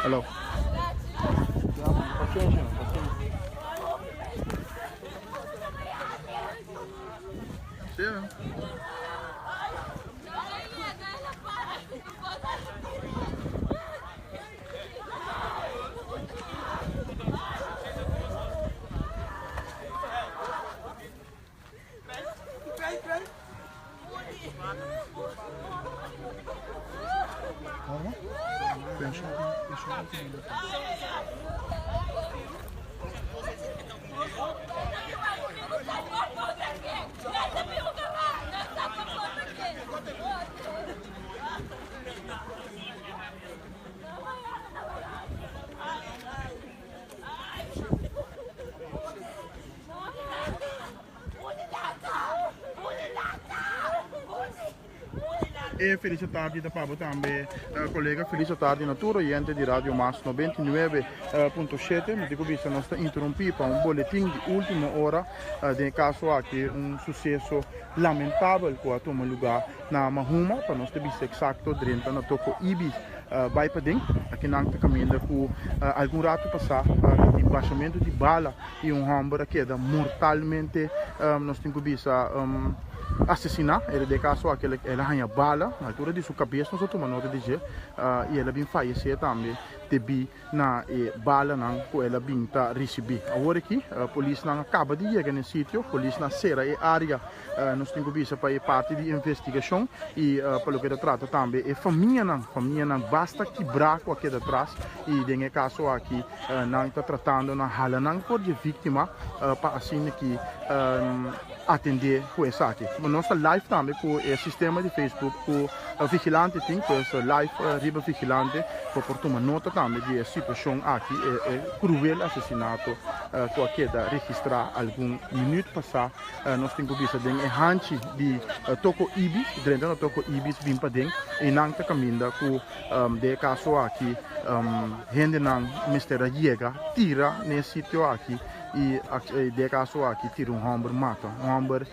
Hello. Pasenshi, pasenshi. Sí. E felis atardi ta pa bo tambe colega. Felis atardi na tur oyente di Radio Mas 99.7. Mi tin cu bisa nos ta interumpi pa un boletin di ultimo ora den e caso aki un suceso lamentabel cu a tuma lugar na Mahuma pa nos ta bisa exacto drenta na Toko Ibis bai paden. Akinan ta caminda cu algun rato pasa tin bashamento di bala y un homber a keda mortalmente nos tin cu bisa asesina. E den caso aki el a haya bala na altura di su cabes nos a tuma nota di dje y el a bin fayece tambe debi na e balanan cu el a bin ta ricibi. Awor aki polisnan a caba di yega na e sitio, polisnan a cera e area nos tin cu bisa pa e parti di investigacion y pa loke ta trata tambe e famianan, famianan basta kibra cu a keda atras y den e caso aki nan ta tratando na hala nan for di e victima pa asina ki atende cu esaki. Nos ta live tambe cu e sistema di Facebook cu Vigilante tin, pues live riba Vigilante bo por tuma nota tambe di e situacion aki, e cruel asesinato cu a keda registra algun minuut pasa. Nos tin cu bisa den e hanchi di Toko Ibis, drenta na Toko Ibis bin paden y nan ta caminda cu den e caso aki hendenan mester a yega tira na e sitio aki y den e caso aki tira un homber mata. Un homber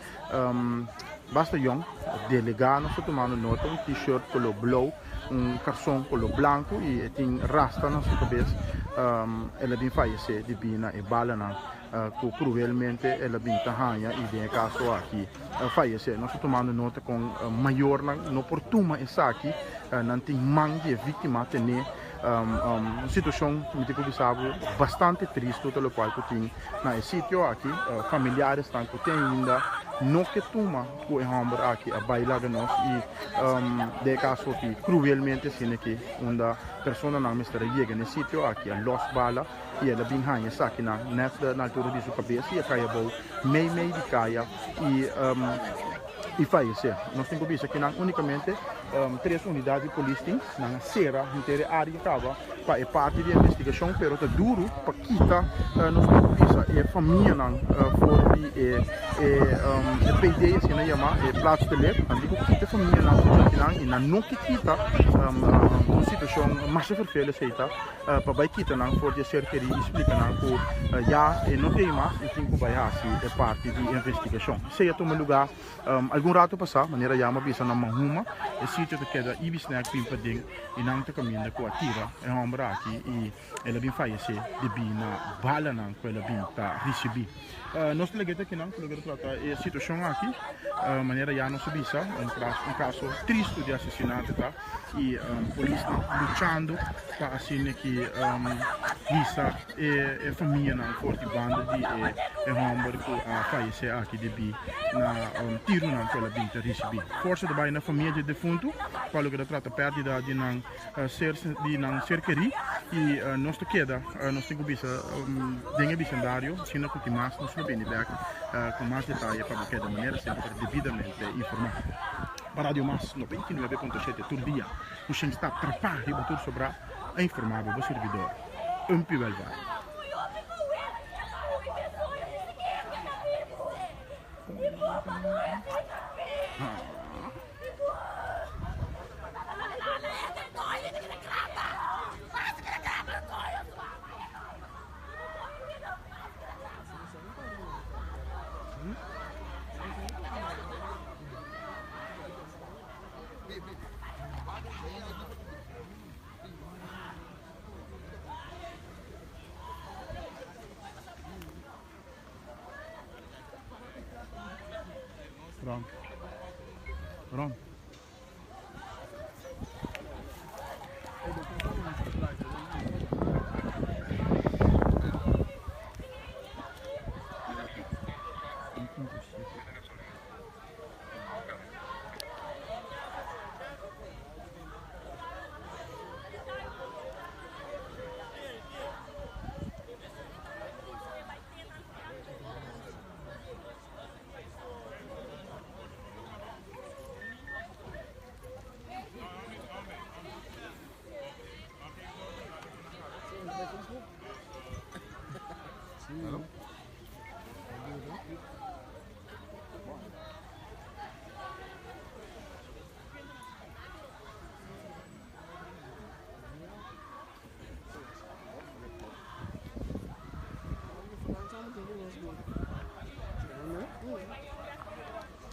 basta yong, delega nos ta tumando nota, un t-shirt color blauw, un carson color blanco y e tin rasta na su cabes. El a bin fayece debi na e balanan cu cruelmente el a bin ta haña y den e caso aki a fayece. Nos ta tumando nota con mayornan no por tuma esaki, nan tin man di e victima tene un situacion mi tin cu bisa bo bastante tristo ta locual cu tin na e sitio aki. Familiaresnan cu te ainda no ke tuma cu e homber aki a bay laga nos y den e caso aki cruelmente asina ki unda personanan mester a yega na e sitio aki a los bala. I el a bin haña esakinan nèt na altura di su kabes i a kai abou mei mei di kaya i i fayesé. Nos tin ku bisa kinan únikamente tres unidat di polis tin. Nan a sera henter e área kaba pa e parti di investigashon, pero ta duru pa kita nos tin ku bisa e famianan for di e e e PD asina yamá e plaats te lep. Nan tin ku kita e famianan for di akinan i nan no ke kita un situashon masha ferfel esei ta. pa bai kita nan for di e ser kerí i splika nan ku ya e no tei mas i tin ku bai hasi e parti di investigashon. Esei a tuma lugá algun ratu pasá, manera ya mi a bisa na Mahuma, e sitio ta keda Ibi Snack bin paden i nan ta kaminda ku a tira e hòmber aki i el a bin fayesé debí na balanan ku el a bin ta risibí. Nos ta lag'é ta kinan ku loke ta trata e situashon aki, manera ya nos a bisa un kaso tristu di asesinato ta. y polisnan luchando pa asina ki hisa e famianan for di banda di e homber cu a fayece aki debi na tironan cu el a bin ta ricibi. Forsa ta bay na famia dje defunto pa loke ta trata perdida di nan ser di nan ser keri y nos ta keda nos tin cu bisa den e bicendario asina cu tin mas nos lo bini bek cu mas detaye pa bo keda manera semper debidamente informa. Pa Radio Mas 99.7 tur dia ku shen sta trapá riba tur sobrá a informá bo bo sirbidor Umpy Welvaart. Ron. Ron.